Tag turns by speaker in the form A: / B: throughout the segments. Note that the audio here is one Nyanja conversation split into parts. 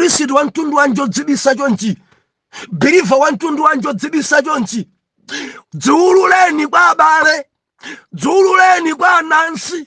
A: Mkhristu wa mtundu wanji odzibisa chonchi? Believer wa mtundu wanji odzibisa chonchi? Dziululeni kwa abale, dziululeni kwa anansi.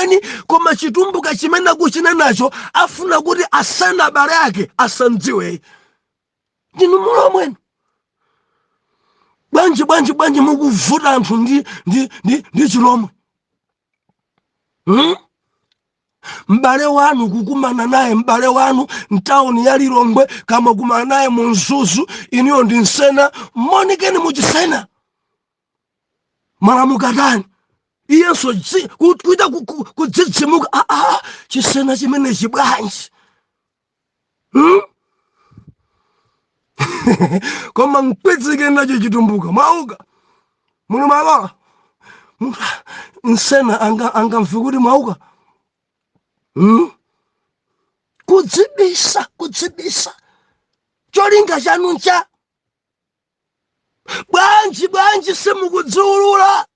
A: kwenikweni, koma Chitumbuka chimene akuchinenacho afuna kuti asena abale ake asamdziwe. Ndinu Mulomwe. Bwanji, bwanji, bwanji mukuvuta anthu ndi Chilomwe? M'bale wanu kukumana naye, m'bale wanu mtawuni ya Lilongwe, kama kumana naye mu Mzuzu, inuyo ndi Msena, monikeni muchisena, mwalamukatani? Iyenso kuita kudzidzimuka, aa, chisena chimenechi bwanji? Koma mkwizike nacho Chitumbuka, mwauka muno malola munthu Msena angamve kuti mwauka? Kudzibisa, kudzibisa, cholinga chanu ncha bwanji? Bwanji simukudziulula?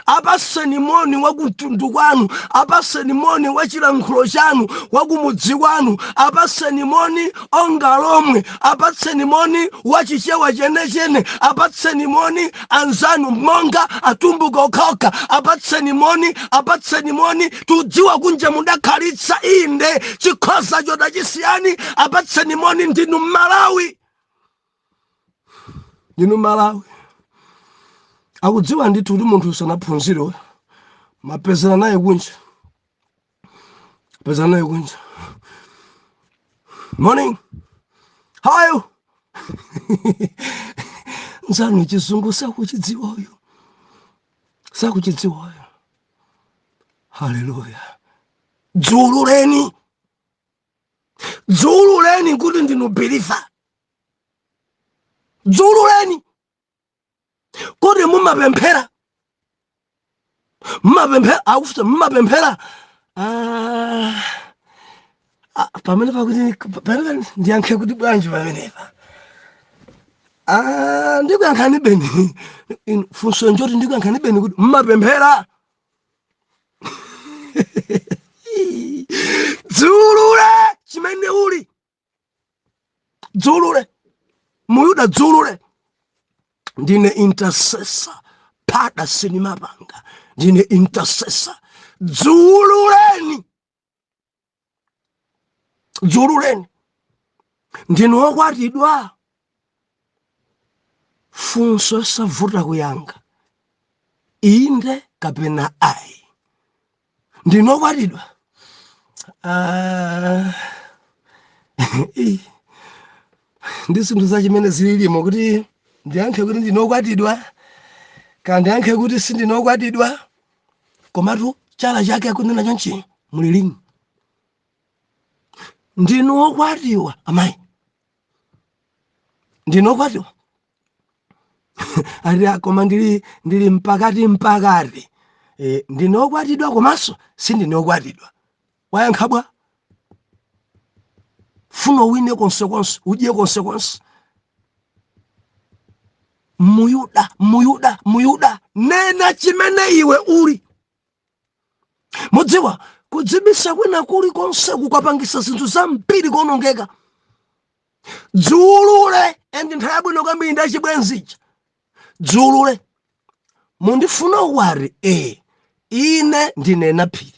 A: Apaseni moni wa kumtundu kwanu, apaseni moni wa chilankhulo chanu, wa kumudzi kwanu, apaseni moni onga Lomwe, apatseni moni wa Chichewa chenechene, apatseni moni anzanu monga Atumbuka okhaokha, apatseni moni, apatseni moni. Tudziwa kunja mudakhalitsa, inde, chikhoza chodachisiyani, apatseni moni. Ndinu Malawi, ndinu Malawi. Akudziwa ndithu kuti munthu usanaphunzire mapezana naye kunja, pezana naye kunja, "Morning, how are you?" Nzanu Chizungu sakuchidziwa uyu, sakuchidziwa uyu. Haleluya! Dziululeni, dziululeni kuti ndinu believer. Dziululeni kuti mumapemphera, mumapemphera. Akufuta mumapemphera. Ah, ah, pamene pakuti pamene ndiyankhe kuti bwanji pamenepa? Ah, ndikuyankhani beni. Funso njoti ndikuyankhani beni kuti mumapemphera. Dziulule chimene uli, dziulule Muyuda, dziulule. Ndine intercessor, phada sinimapanga, ndine intercessor. Dziululeni, dziululeni. Ndinu wokwatidwa? Funso savuta kuyankha, inde kapena ayi. Ndinu wokwatidwa? Ah, ii, ndi zinthu zachimene zililimo kuti ndiyankhe kuti ndinokwatidwa ka ndiyankhe kuti sindinokwatidwa, komatu chala chake akunena chonchi mulilini. Ndinu wokwatiwa, amayi? Ndinu wokwatiwa? Ati, "Ah, koma ndili mpakati mpakati." E, ndinokwatidwa komanso sindinokwatidwa. Wayankha bwa? Funa uwine konsekonse, udye konsekonse. Muyuda, Muyuda, Muyuda, nena chimene iwe uli. Mudziwa, kudzibisa kwina kulikonse kukapangisa zinthu zambiri kuonongeka. Dziulule, and nthawi yabwino kwambiri ndi achibwenzija. Dziulule. Mundifuna ukwati? E, ine ndinena phiri,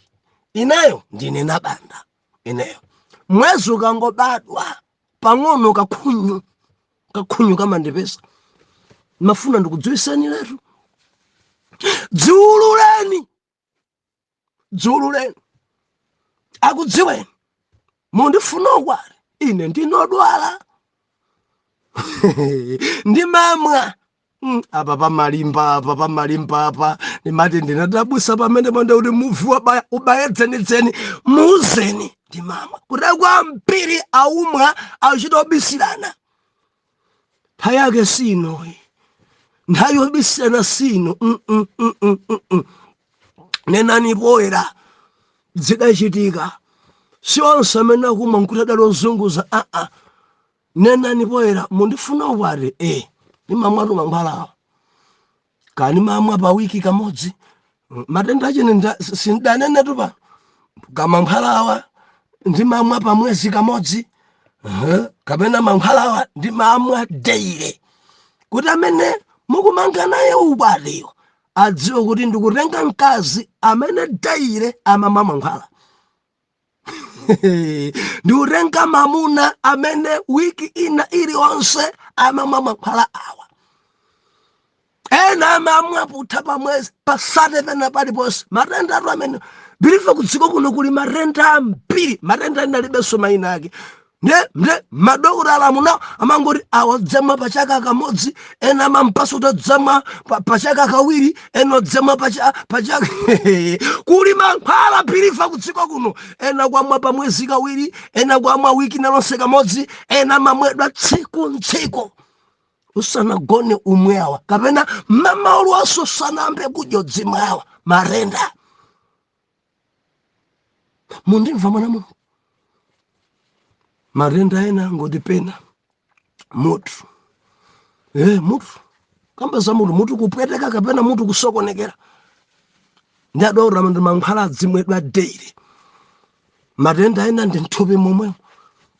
A: ineyo ndinena banda. Ineyo mwezi ukangobadwa pang'ono, kakhunyu kakhunyu kamandipeza. Mafuna ndikudziwiseni letu, dziululeni, dziululeni, akudziweni. Mundifuna ukwati? Ine ndinodwala, ndimamwa. Apa pamalimba, apa pamalimba, apa ndimati ndinadabusa pamene panda kuti muvi wabaya ubaye dzenidzeni. Muuzeni ndimamwa kuti kwambiri, aumwa achita obisirana. Nthawi yake sinoyi, nthawi yobisirana sino. Nenani poyera, zidachitika. Si onse amene akumwa nkuti adali ozunguza. Aa, nenani poyera, mundifuna ukwati? E, ndimamwatu mankhwalawa, kani mamwa pa wiki kamodzi. Matenda achene sindanenetu pano, kamankhwalawa ndimamwa pa mwezi kamodzi. Kapena mankhwalawa ndimamwa daily, kuti amene mukumanga naye ukwatiyo adziwe kuti ndikutenga mkazi amene daily amamwa mankhwala, ndikutenga mamuna amene wiki ina iliyonse amamwa mankhwala awa. Ena amamwa putha pa mwezi, pasate pena paliponse. Matenda atu amene believer, kudziko kuno kuli matenda ambiri, matenda ena alibenso mayina ake. Nde madokotala amuna amangoti awadzamwa pachaka kamodzi, ena amampaso utadzamwa pachaka kawiri, ena odzamwa pachaka. Kuli mankhwala, believer, kudziko kuno. Ena kwamwa pa mwezi kawiri, ena kwamwa wiki nalonse kamodzi, ena amamwedwa tsiku ntsiku. Usanagone umwewa, kapena mama uliwonse usanambe kudya dzimwawa. Matenda, mundimva mwana Mulungu? Matenda ena ngoti pena mutu, mutu, kamba za mutu, mutu kupweteka kapena mutu kusokonekera, ndi adokotala ndi mankhwala adzimwedwa daily. Matenda ena ndi mthupi momwemo,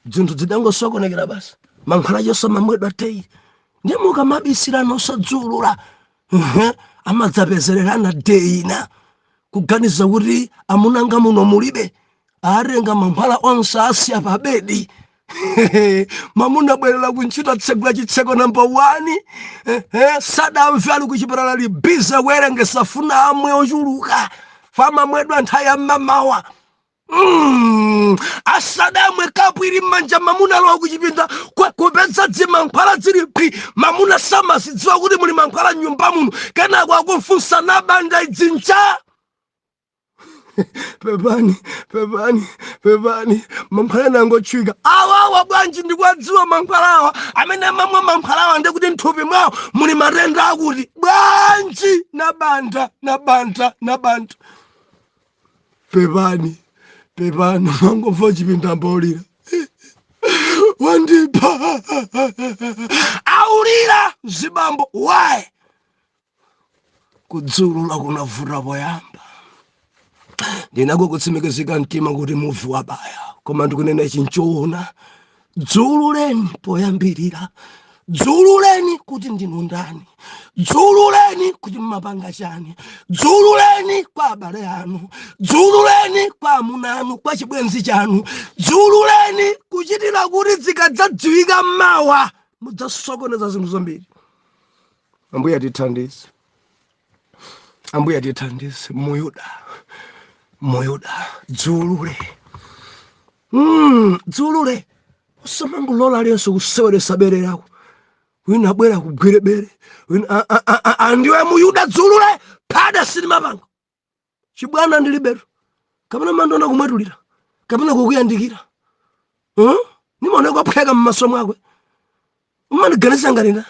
A: zinthu zidangosokonekera basi, mankhwala chonse amamwedwa daily. Ndi mukamabisirana osadzulula, amadzapezererana day ina kuganiza kuti amunanga muno mulibe, atenga mankhwala onse asiya pa bedi. Mamuna bwerera kuntchito, atsegula chitseko namba 1, sadamve ali kuchipatala, li busy kuwerengesa, funa amwe ochuluka, famamwedwa nthawi ya mmamawa. Asadamwe kapu ili m'manja, mamuna alowa kuchipinda kupeza dzimankhwala zili phwi. Mamuna samazidziwa kuti muli mankhwala mnyumba muno. Kenako akumfunsa, "Nabanda, idzi ncha?" "Pepani, pepani, pepani, mankhwala nangotchwika awawa." "Bwanji? Ndikuwadziwa mankhwala awa. Amene amamwa mankhwala awa ndikuti mthupi mwawo muli matenda akuti. Bwanji nabanda, nabanda, nabanda?" "Pepani, pepani." Mangomva chipinda mbaulira, "Wandipha!" Aulira zibambo. Why? Kudzulula kunavuta poyamba. Ndinako kutsimikizika mtima kuti muvi wabaya, koma ndikunena ichi nchoona. Dzululeni poyambirira, dzululeni kuti ndinu ndani, dzululeni kuti mmapanga chani, dzululeni kwa abale anu, dzululeni kwa amuna anu, kwa chibwenzi chanu, dzululeni kuchitira kuti zikadzadziwika mawa mudzasokoneza zinthu zambiri. Ambuye atithandize, Ambuye atithandize. Muyuda, Muyuda, dzulule, dzulule. Usamangulola aliyense kuseweresa bere lako. Wina abwera kugwire bere, wina andiwe. Muyuda, dzulule. Phada sinimapanga chibwana, ndilibetu kapena mandiona kumwetulira kapena kukuyandikira, Nimaoneka kuphweka m'maso mwakwe? Umandiganiza ngati nda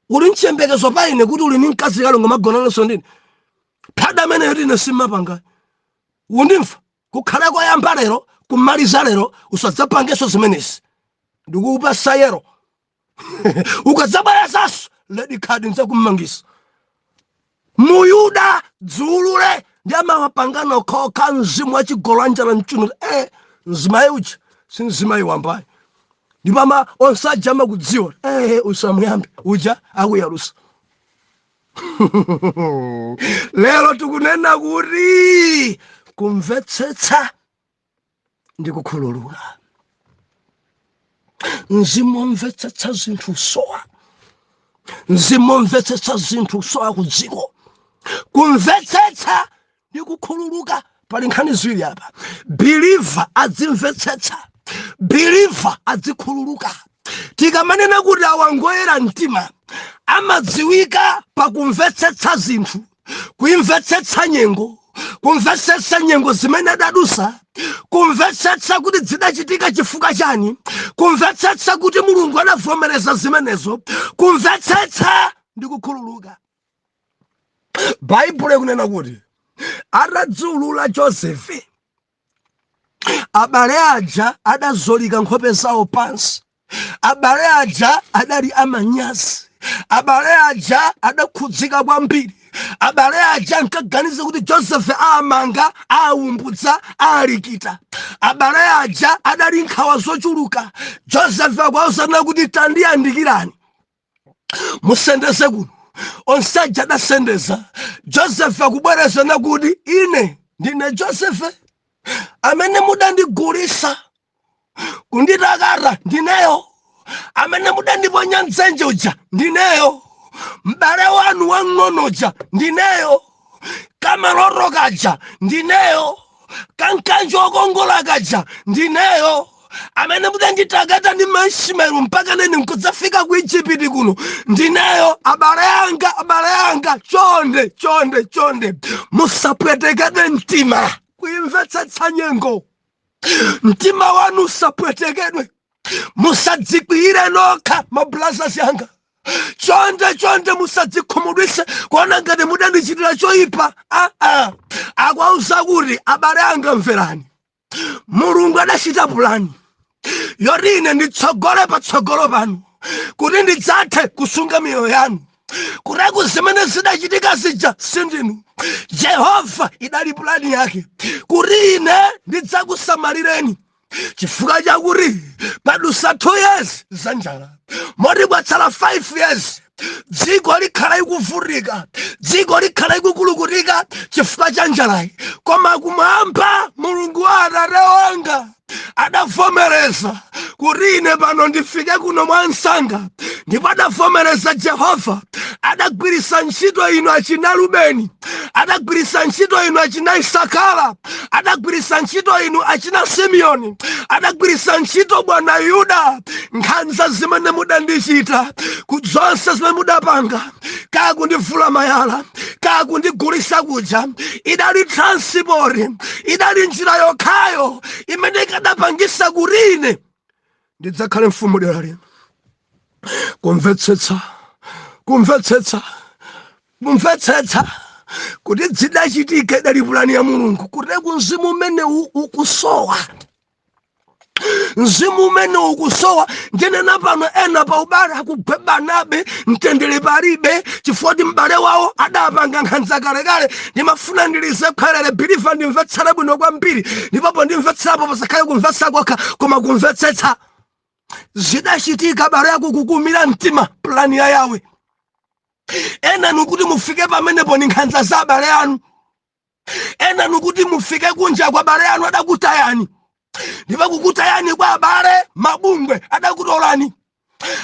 A: uli mchiyembekezo pa ine kuti uli ni mkazi kale ngomagonanso ndine? Phada ameneyo tine simmapanga, undimva? Kukhala koyamba lero, kumaliza lero, usadzapangenso zimenezi. Ndikukupasa yellow, ukadzabwerezanso red card, nzakummangisa. Muyuda, dzulule. Ndi amawapangana okhaokha mzimu wachigolo anjala mchuno. Mzimayi uja si mzimayi wambayi, ndipo ama onse aja amakudziwa. Usamuyambe uja, akuyalusa. Lero tikunena kuti kumvetsetsa ndi kukhululuka. Mzimu womvetsetsa zinthu sowa, mzimu womvetsetsa zinthu sowa ku dziko. Kumvetsetsa ndi kukhululuka, pali nkhani ziwiri apa. Believer adzimvetsetsa, believer adzikhululuka. Tikamanena kuti awangoyera mtima, amadziwika pakumvetsetsa zinthu, kuimvetsetsa nyengo, kumvetsetsa nyengo zimene adadusa, kumvetsetsa kuti zidachitika chifukwa chani, kumvetsetsa kuti Mulungu adavomereza zimenezo, kumvetsetsa ndi kukhululuka. Baibulo ikunena kuti atadziulula Josefe Abale aja adazolika nkhope zawo pansi. Abale aja adali amanyazi. Abale aja adakhudzika kwambiri. Abale aja ankaganiza kuti Joseph aamanga, aawumbudza, aalikita. Abale aja adali nkhawa zochuluka. Joseph akuwauzana kuti, tandiyandikirani, musendeze kuno. Onse aja adasendeza. Joseph akubwerezana kuti, ine ndine Joseph amene mudandigulisa kunditakata, ndineyo amene mudandiponya mdzenje uja, ndineyo m'bale wanu wang'ono uja, ndineyo kamaloto kaja, ndineyo kankanjo okongola kaja, ndineyo amene mudanditakata ndi maishmael mpaka nene nkudzafika ku Ijipiti kuno, ndineyo. Abale anga, abale anga, chonde, chonde, chonde, musapwetekedwe mtima. Kuimvetsetsa nyengo, mtima wanu usapwetekedwe. Musadzikwiyire nokha, mabrothers yanga. Chonde, chonde, musadzikhumudwise kuona ngati mudandichitira choyipa. Aa, akwauza kuti, abale anga, mverani, Mulungu adachita pulani yoti ine nditsogole patsogolo panu kuti ndidzathe kusunga miyoyo yanu. Kutaku zimene zidachitika zija sindinu Jehova, idali pulani yake kuti ine ndidzakusamalireni, chifukwa chakuti padusa 2 years za njala, moti kwatsala 5 years dziko likhala ikuvutika, dziko likhala ikukulukutika chifukwa cha njalayi. Koma kumwamba Mulungu wa atate wanga adavomereza kuti ine pano ndifike kuno mwa msanga, ndipo adavomereza Jehova, adagwiritsa ntchito inu achina Rubeni, adagwiritsa ntchito inu achina Isakara, adagwiritsa ntchito inu achina Simeoni, adagwiritsa ntchito bwana Yuda. Nkhanza zimene mudandichita, ku zonse zimene mudapanga, kakundivula mayala, kakundigulisa kuja, idali transport, idali njira yokhayo imene ikadapangisa kuti ine ndidzakhale mfumu dera lino. Kumvetsetsa, kumvetsetsa, kumvetsetsa kuti zidachitika idali pulani ya Mulungu. Kuteku mzimu umene ukusowa, mzimu umene ukusowa. Ndinena pano, ena pa ubale akugwebanabe, mtendere palibe, chifukwa kuti m'bale wawo adapanga nkhanza kalekale. Ndimafuna ndilize khwerere, believer, ndimvetsere bwino kwambiri, ndipo ndimvetserapo pasakhale kumvetsa kokha, koma kumvetsetsa. Zidachitika abale ako kukumira mtima, plani ya Yawe. Ena nukuti mufike pamenepo ni nkhanza za abale anu. Ena nukuti mufike kunja kwa abale anu adakutayani, ndipo kukutayani kwa abale, mabungwe adakutolani.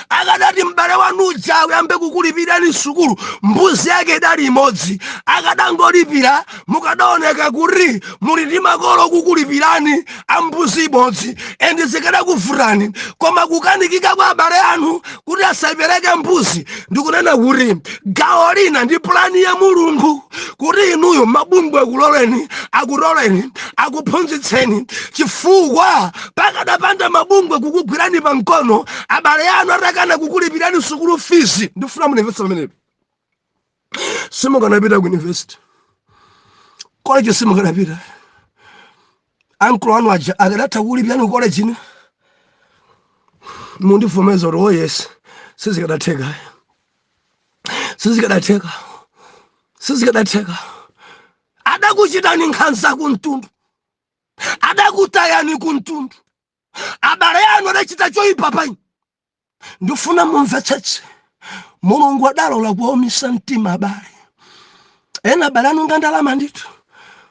A: Akadati m'bale wanu uja uyambe kukulipirani sukulu, mbuzi yake idali imodzi, akadangolipira, mukadaoneka kuti muli ndi makolo kukulipirani ambuzi imodzi, and zikadakuvutani. Koma kukanikika kwa abale anu kuti asayipereke mbuzi, ndikunena kuti gawo lina ndi pulani ya Mulungu kuti inuyo mabungwe akuloleni, akutoleni, akuphunzitseni, chifukwa pakadapanda mabungwe kukugwirani pamkono, abale anu atakana kukulipirani sukulu fees, ndifuna munimvetsa pamenepo, simukanapita ku university, college simukanapita. Ankulu anu aja akadatha kukulipirani ku college ino, mundivomeza kuti, oh yes, sizikadatheka, sizikadatheka, sizikadatheka. Adakuchitani nkhanza kumtundu, adakutayani kumtundu, abale anu adachita choyipa payi. Ndifuna mumvetsetse, Mulungu adalola kuwaumitsa mtima abale ena. Abale anu nga ndalama ndithu,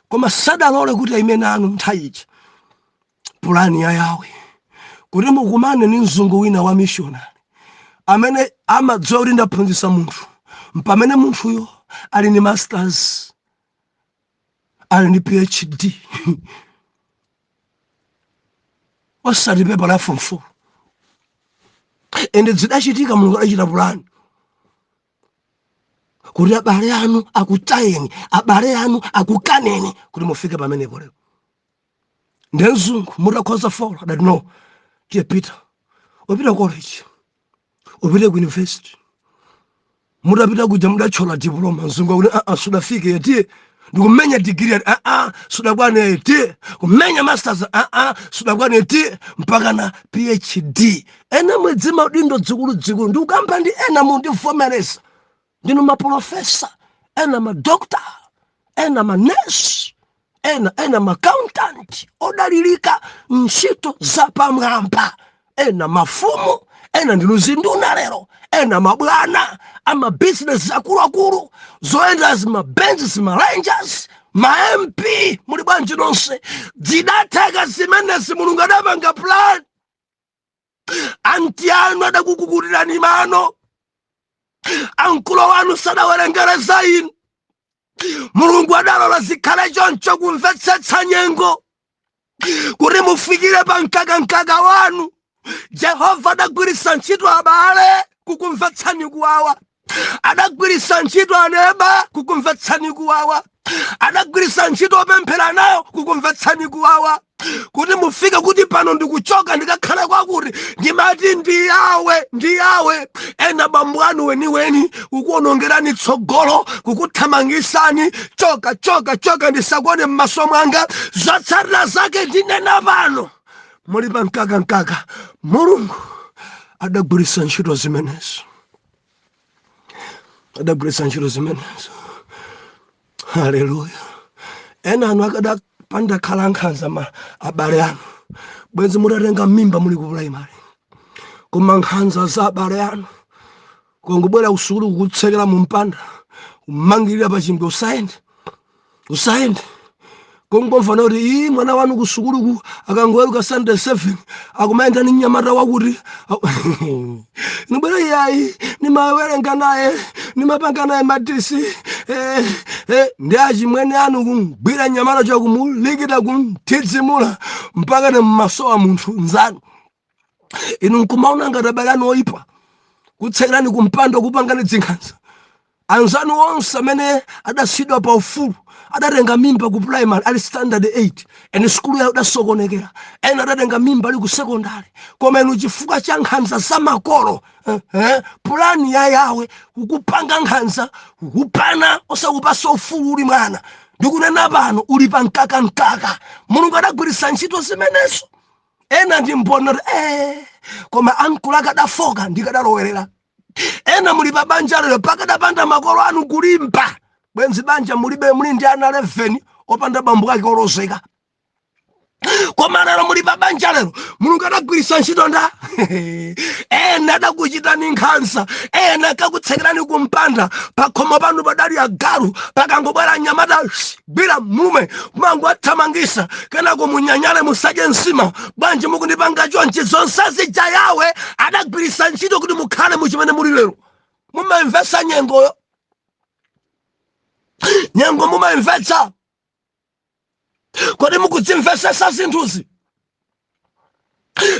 A: koma sadalole kuti aime nanu nthawi ija. Pulani ya Yawe kuti mukumane ni mzungu wina wa missionary amene amadziwa kuti ndaphunzitsa munthu, mpamene munthuyo ali ni masters, ali ndi PhD, osati pepa la form 4. Ende zidachitika, Mulungu adachita pulani kuti abale anu akutayeni, abale anu akukaneni, kuti mufike pamenepo lero. Ndiye mzungu mutakhoza four adati, no, tiye, pita, upite college, upite ku university. Mutapita kuja, mudachola diploma. Mzungu akuti, aa, sudafike, tiye Ndikumenya digiri ati aa, sudakwane ti kumenya masters, aa, sudakwane ti mpaka na PhD. Ena mwedzi maudindo dzikulu dzikulu, ndikukamba ndi ena mundivomereza, ndinu maprofesa, ena madokta, ena manesi, ena maaccountant odalirika, ntchito zapamwamba, ena mafumu, ena ndinu zinduna lero, ena mabwana amabizinesi akuluakulu, zoyenda zimabenzi, zimaRangers, ma MP. Muli bwanji nonse? Zidatheka zimenezi, Mulungu adapanga plan. Anti anu adakukukutirani mano, ankulo wanu sadawerengere za inu. Mulungu adalola zikhale choncho kumvetsetsa nyengo kuti mufikire pa mkakankaka wanu. Jehova adagwiritsa ntchito abale kukumvetsani kuwawa, adagwiritsa ntchito aneba kukumvetsani kuwawa, adagwiritsa ntchito opemphera nayo kukumvetsani kuwawa, kuti mufike kuti pano ndikuchoka, ndikakhale kwakuti ndimati ndiyawe, ndiyawe. Ena bambo anu weniweni kukuonongerani tsogolo, kukuthamangisani, "Choka, choka, choka, ndisakuone m'maso mwanga." Zotsatira zake ndinena pano, muli pa mkakankaka. Mulungu adagwiritsa ntchito zimenezo, adagwiritsa ntchito zimenezo. Haleluya! Ena anu akadapanda khala nkhanza ma abale anu, bwenzi mutatenga mimba muli ku primary. Koma nkhanza za abale anu, kungobwera kusukulu, kukutsekera mu mpanda, kumangirira pa chingwe, "Usayende, usayende." Kungomva kuti iyi mwana wanu kusukuluku akangoweruka Sunday 7 akumayenda ni mnyamata wakuti, nibwera, "Iyayi, nimawerenga naye, nimapanga naye madisi." Ndi achimwene anu kugwira nyamata chakumulikita, kumthidzimula mpaka ne mmasowa munthu nzanu. Inu nkumaona ngati abale anu oyipa, kutsekerani kumpando, kupangani zinkhanza. Anzanu onse amene adasidwa pa ufulu adatenga mimba ku primary ali standard 8, ene sukulu yawo idasokonekera. Ena adatenga mimba ali ku secondary. Koma inu chifukwa cha nkhanza za makolo, pulani ya Yawe kukupanga nkhanza, kukupana, osakupasa ufulu uli mwana. Ndikunena pano uli pa mkakankaka. Mulungu adagwiritsa ntchito zimenezo. Ena ndi mboni kuti koma ankulu akadafoka ndikadalowerera. Ena muli pa banja lero, pakadapanda makolo anu kulimba, bwenzi banja mulibe, muli ndi ana 11 opanda bambo ake olozeka. Koma lero muli pa banja lero, Mulungu adagwiritsa ntchito nda ena adakuchitani nkhanza, ena akakutsekerani kumpanda, pakhomo panu padali agalu, pakangobwera nyamata, "Gwira mume," mangu athamangisa, kenako munyanyale, musadye nsima, "Bwanji mukundipanga chonchi?" Zonse zija Yawe adagwiritsa ntchito kuti mukhale muchimene muli lero. Mumamvetsa nyengoyo? Nyengo mumamvetsa? Kodi mukudzimvesesa zinthuzi,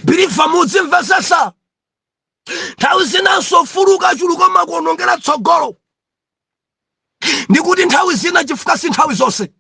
A: believer? Mudzimvesesa? Nthawi zinanso ufulu ukachuluka makuonongera tsogolo. Ndikuti nthawi zina, chifukwa si nthawi zonse.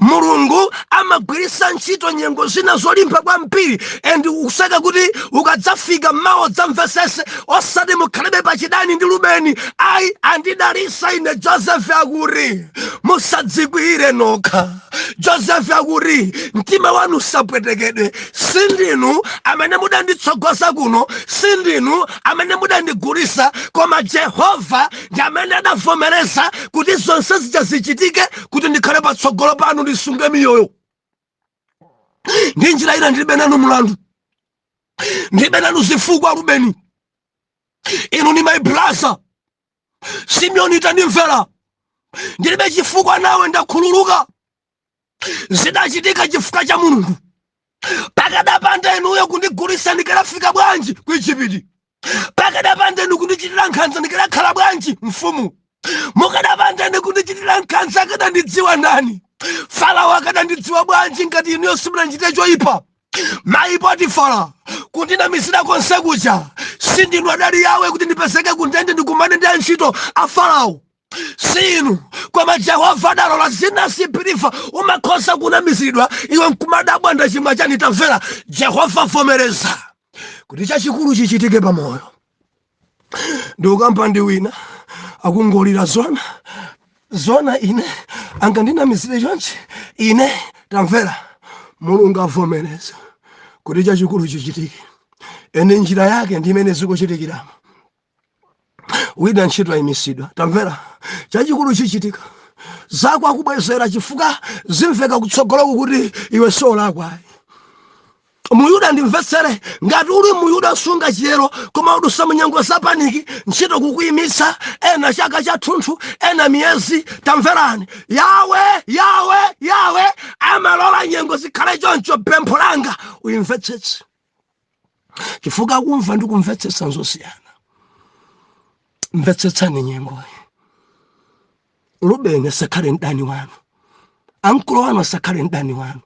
A: Mulungu amagwiritsa ntchito nyengo zina zolimba kwambiri and kuseka kuti ukadzafika mmawa udzamvesese, osati mukhalebe pachidani ndi Rubeni ayi. "Andidalisa ine," Joseph akuti, "musadzikwire nokha." Joseph akuti, "Mtima wanu usapwetekedwe. Sindinu amene mudanditsogoza kuno, sindinu amene mudandigulisa, koma Jehova ndi amene adavomereza kuti zonse zija zichitike kuti ndikhale patsogolo panu, ndisunge miyoyo." Ndi njira ina, ndilibe nanu mlandu, ndilibe nanu zifukwa. Rubeni, inu ni my brother. Simeoni, tandimvera, ndilibe chifukwa nawe, ndakhululuka. Zidachitika chifukwa cha Mulungu. Pakadapanda inuyo kundigulisa, ndikanafika bwanji ku Igupti? Pakadapanda inu kundichitira nkhanza, ndikanakhala bwanji mfumu? Mukadapanda inu kundichitira nkhanza, akadandidziwa ndani? Farao akadandidziwa bwanji ngati inuyo simunachite choyipa? Mayi Potifara kundinamizira konse kuja, sindinu, adali Yawe kuti ndipezeke kundende, ndikumane ndi antchito a Farao. Sinu, koma Jehova adalola. Zina si believer, umakhoza kunamizidwa, iwe nkumadabwa, "Ndachimwa chani?" Tamvera, Jehova vomereza kuti chachikulu chichitike pamoyo. Ndikukamba ndi wina akungolira zona. Zona ine angandinamizire chonchi ine? Tamvera, Mulungu avomereza kuti chachikulu chichitike, ene njira yake ndi imene zikuchitikiramo. Wina ntchito ayimisidwa. Tamvera, chachikulu chichitika, zako akubwezera, chifukwa zimveka kutsogoloku kuti iwe solakwa. Muyuda, ndimvetsere, ngati uli Muyuda, sunga chiyero, koma udusa munyengo za panic, ntchito kukuyimitsa, ena chaka chathunthu, ena miyezi. Tamverani, Yawe, Yawe, Yawe amalola nyengo zikhale choncho. Pempho langa, uyimvetsetse, chifukwa kumva ndi kumvetsetsa nzosiyana. Mvetsetsani nyengoyi. Rubeni asakhale mdani wanu, ankolo wanu asakhale mdani wanu,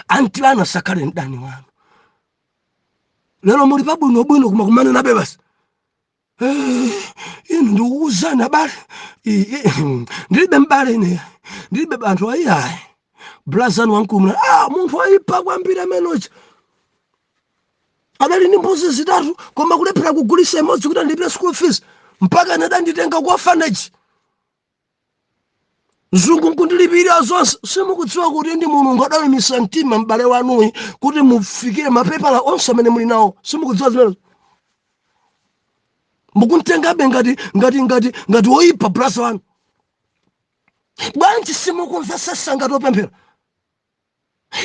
A: anti anu asakhale mdani wanu. Lero muli pabwinobwino, koma kumanena basi, "Eh, inu ndikukuwuzani abale, ndilibe mbale ine, ndilibe anthu." Ayiayi, brother anu wamkulu, ah, munthu ayipa kwambiri amenocha, adali ndi mbuzi zitatu, koma kulephera kugulisa imodzi kuti andilipire school fees, mpaka ine adanditenga ku orphanage, mzungu nkundilipirira zonse. Simukudziwa kuti ndi Mulungu adawimisa mtima m'bale wanuyi kuti mufikire mapepala onse amene muli nawo. Simukudziwa zimenezo, mukuntengabe ngati woyipa brother wanu. Bwanji simukumvesesa ngati opemphera?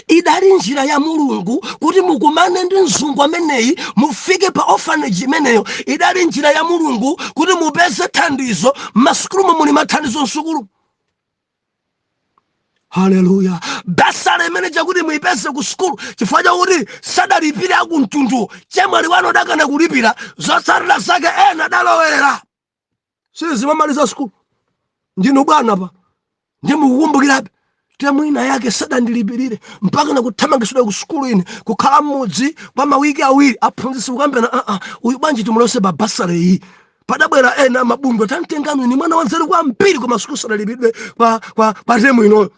A: Idali njira ya Mulungu kuti mukumane ndi mzungu ameneyi, mufike pa orphanage imeneyo. Idali njira ya Mulungu kuti mupeze thandizo. M'masukulumo muli mathandizo msukulu, haleluya. Bursary imene chakuti muipeze ku sukulu, chifukwa chakuti sadalipire akumtundu, chemwali wanu adakana kulipira. Zotsatira zake ena adalowerera, sizimamaliza sukulu. Ndinu bwana pa, ndi mukukumbukirabe term ina yake sadandilipirire, mpaka nakuthamangisidwa ku sukulu, ine kukhala mmudzi kwa mawiki 2. Aphunzitsi kukambena, "Aa, uyu bwanji timulose pa bursary iyi?" Padabwera ena mabungwe, "Tamtengani, ni mwana wanzeru kwambiri, koma sukulu sadalipidwe kwa term inoyo."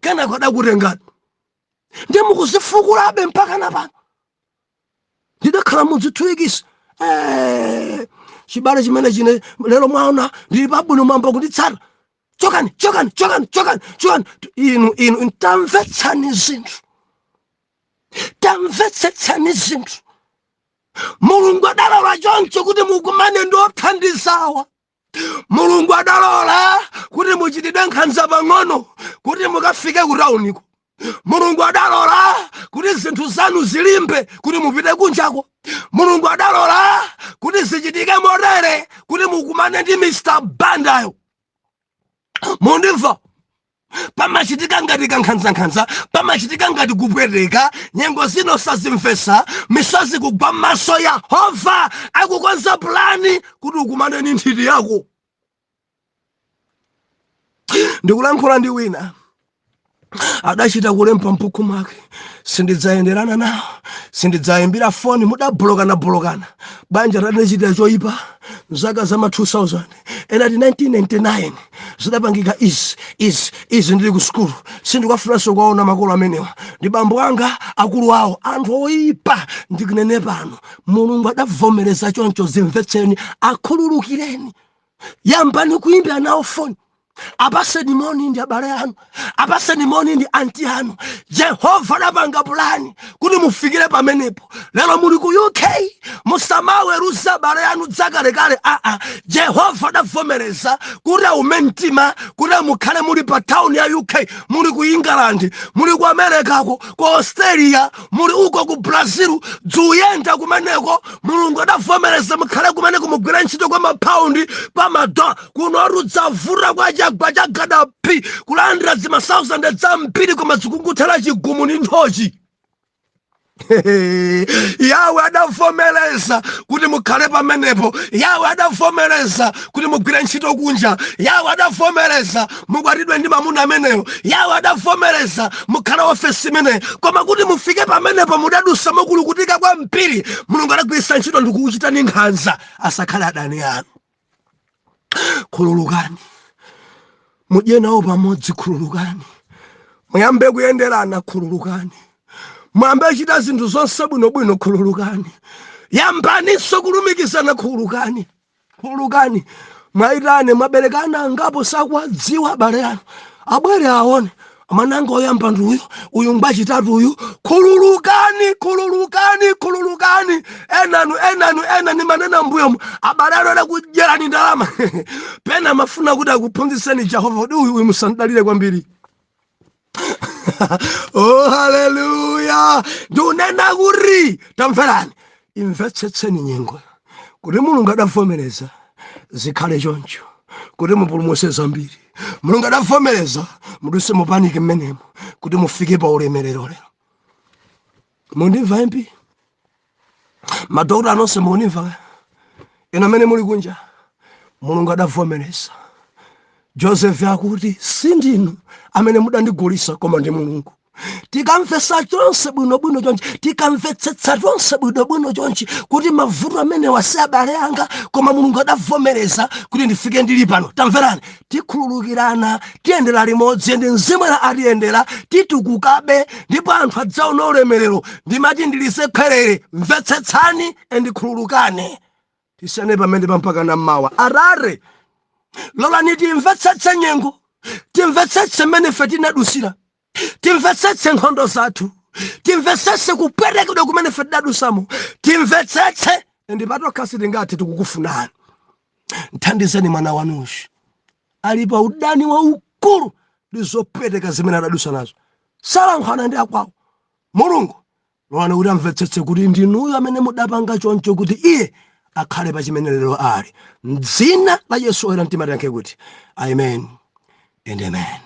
A: Kenako adakutengani, ndi mukuzifukulabe mpaka napano. "Ndidakhala mudzi 2 weeks." Eh, chibale chimene chine lero mwaona ndili pabwino, mwamba kunditsata. Chokani, chokani, chokani, chokani, chokani! Inu, inu, tamvetsani zinthu, tamvetsetsani zinthu. Mulungu adalola choncho kuti mukumane ndi othandizawa. Mulungu adalola kuti muchitidwe nkhanza pang'ono kuti mukafike ku tauniko. Mulungu adalola kuti zinthu zanu zilimbe kuti mupite kunjako. Mulungu adalola kuti zichitike motere kuti mukumane ndi Mr Bandayo. Mundimva? Pamachitika ngati kankhanzankhanza, pamachitika ngati kupweteka, nyengo zino sazimvesa, misozi kugwa m'maso. Yehova akukonza pulani kuti ukumane ndi nthiti yako. Ndikulankhula ndi wina, adachita kulemba mbuku mwake, "Sindidzayenderana nawo, sindidzayimbira foni." Mudabolokana bolokana, banja tadachitira choyipa mzaka za ma 2000, enati 1999, zidapangika izi, izi, izi, ndili ku sukulu. "Sindikuwafunanso kuwaona makolo amenewa ndi bambo anga, akulu awo, anthu oyipa." Ndikunene pano, Mulungu adavomereza choncho. Zimvetseni, akhululukireni, yambani kuimbira nawo foni, apaseni moni ndi abale anu, apaseni moni ndi anti anu. Jehova adapanga pulani kuti mufikire pamenepo. Lero muli ku UK, musamaweruza abale anu dzakalekale. Aa, Jehova adavomereza kuti aume mtima kuti mukhale muli pa town ya UK, muli ku England, muli ku Americako, ku Australia, muli uko ku Brazil, dzuyenda kumeneko. Mulungu adavomereza mukhale kumeneko, mugwire ntchito kwa mapaundi, kwa madola. Kuno arudzavuta kwa chagwa chagada p kulandira zima 1000 zambiri, koma zikunguthera chigumu ndi nthochi. Yawe adavomereza kuti mukhale pamenepo. Yawe adavomereza kuti mugwire ntchito kunja. Yawe adavomereza mukwatidwe ndi mamuna ameneyo. Yawe adavomereza mukhale ofesi imeneyo. Koma kuti mufike pamenepo, mudadusa mukulukutika kwambiri. Mulungu adagwiritsa ntchito ndikukuchitani nkhanza. Asakhale adani anu. Khululukani, mudye nawo pamodzi. Khululukani, muyambe kuyenderana. Khululukani, muyambe chita zinthu zonse bwinobwino. Khululukani, yambaninso kulumikizana. Khululukani, khululukani. Mwaitane, mwaberekana angapo, sakuwadziwa abale anu. Abwere aone mwananga oyamba ndi uyu, uyu ngwachitatu uyu. Khululukani, khululukani, khululukani. Enanu, enanu, ena nimanena mbuyomu, abale anu adakudyerani ndalama. Pena amafuna kuti akuphunzitseni Jehova kuti uyu, uyu musandalire kwambiri. Oh, haleluya! Ndikunena kuti tamverani, imvetsetseni nyengo, kuti Mulungu adavomereza zikhale choncho kuti mupulumutse zambiri. Mulungu adavomereza muduse mupanike mmenemo kuti mufike pa ulemerero lero. Mundimva mp madokota anonse? Mundimva inu amene muli kunja? Mulungu adavomereza. Joseph akuti, "Sindinu amene mudandigulisa, koma ndi Mulungu." Tikamvetsa chonse bwinobwino chonchi, tikamvetsetsa tonse bwinobwino chonchi, kuti mavuto amenewa si abale anga, koma Mulungu adavomereza kuti ndifike ndili pano, tamverani, tikhululukirana, tiyendera limodzi, ndi mzimwera atiyendera, titukukabe, ndipo anthu adzaona ulemerero. Ndimati ndilise khwerere, mvetsetsani and khululukane. Tisiyane pamene pampaka nammawa. Arare, lolani timvetsetse nyengo, timvetsetse mmene ife tinadusira, timvetsetse nkhondo zathu, timvetsetse kupwetekedwa kumene ife tidadusamo, timvetsetse. Ndi patokha sitingathe, tikukufunani. Nthandizeni mwana wanuyu, ali pa udani waukulu ndi zopweteka zimene adadusa nazo, salankhwana ndi akwawo. Mulungu, lolani kuti amvetsetse kuti ndinuyo amene mudapanga choncho kuti iye akhale pa chimene lero ali. Mdzina la Yesu oyera mtima tiyankhe kuti amen and amen.